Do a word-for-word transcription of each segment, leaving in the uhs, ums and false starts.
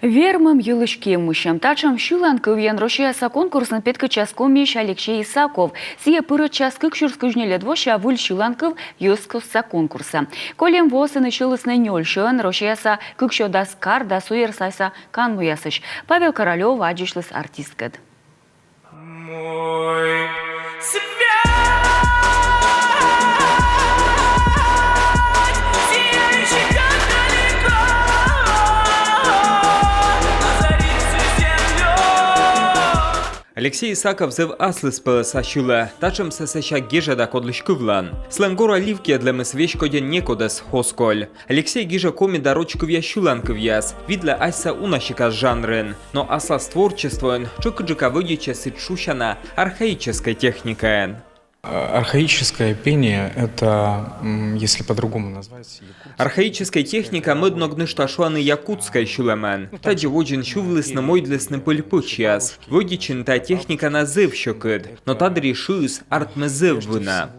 Вермӧм йылысь кевмысьӧм. Татшӧм сьыланкывйӧн Россияса конкурсын петкӧдчас Комиысь Алексей Исаков. Сійӧ пырӧдчас кык сюрс кызь нелӧд вося «Выль сьыланкыв» йӧзкостса конкурсӧ. Кольӧм воӧ сыысь ылісны нёль сьӧӧн Россияса кык сё дас кар да суйӧр сайса канмуясысь. Павел Королёв аддзысьліс артисткӧд. Алексей Исаков зэв аслыспӧлӧса сьылӧ, татшӧмсӧ сэсся гежӧда кодлысь кывлан. Сылӧн гора ливкйӧдлӧмыс веськодьӧн некодӧс оз коль. Алексей гижӧ коми да роч кывъя сьыланкывъяс, видлӧ асьсӧ уна сикас жанрын. Но аслас творчествоын тшӧкыдджыка вӧдитчӧ сідз шусяна архаическӧй техникаӧн. Архаическое пение — это, м, если по-другому назвать, якутское. Архаическӧй техника мӧд ног нӧшта шуӧны якутскӧй сьылӧмӧн. Тадзи водзын сьывлісны, мойдлісны пӧль-пӧчьяс. Вӧдитчыны тайӧ техниканас зэв сьӧкыд, но та дырйи шыыс артмӧ зэв вына.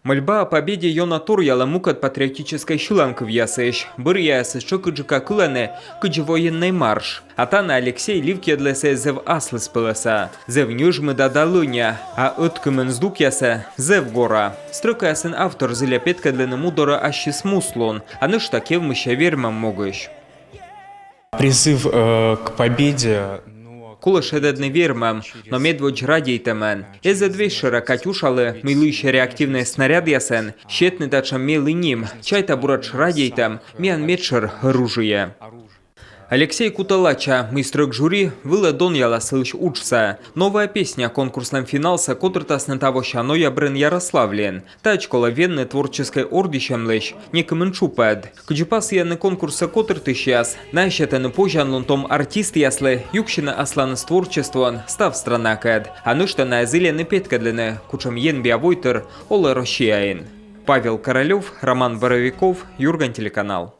«Мольба о победе» ёна торъялӧ мукӧд патриотическӧй сьыланкывъясысь. Бӧръяясыс тшӧкыдджыка кылӧны, кыдзи военнӧй марш. А тані Алексей ливкйӧдлӧ сійӧс зэв аслыспӧлӧса. Зэв ньӧжмыда да лӧня, а ӧткымын здукъясӧ зэв гора. Строкаясын автор зільӧ петкӧдлыны му дорӧ ассьыс муслун, а нӧшта кевмысьӧ вермӧм могысь. Призыв, э, к победе, но... Колӧ шедӧдны вермӧм, но медводз радейтӧмӧн. Эз ӧд весьшӧрӧ «Катюшалы», мый лыйсьӧ реактивнӧй снарядъясӧн, сетны татшӧм мелі ним. Чайта, буретш радейтӧм — миян медшӧр оружие. Алексей кутӧ лача, мый стрӧг жюри вылӧ донъялас сылысь уджсӧ. «Новая песня» конкурслӧн финалсӧ котыртасны тавося ноябрын Ярославльын. Тадз колӧ венны творческӧй ордйысьӧмлысь некымын тшупӧд. Кыдзи пасйӧны конкурссӧ котыртысьяс, найӧ сетӧны позянлун том артистъяслы юксьыны асланыс творчествоӧн став странакӧд. А нӧшта найӧ зільӧны петкӧдлыны, кутшӧм енбиа войтыр олӧ Россияын. Павел Королёв, Роман Боровиков, «Юрган» телеканал.